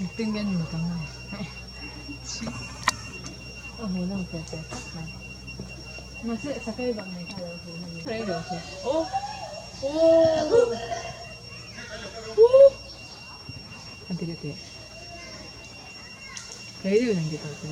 Engtin nge ni ang a hmuh nawm ve ve tak mai mahse sakei bang nei kha alo hmuh nawm rei lo chu aw aw a ti leh teh rei deuhin an ti tawh chu.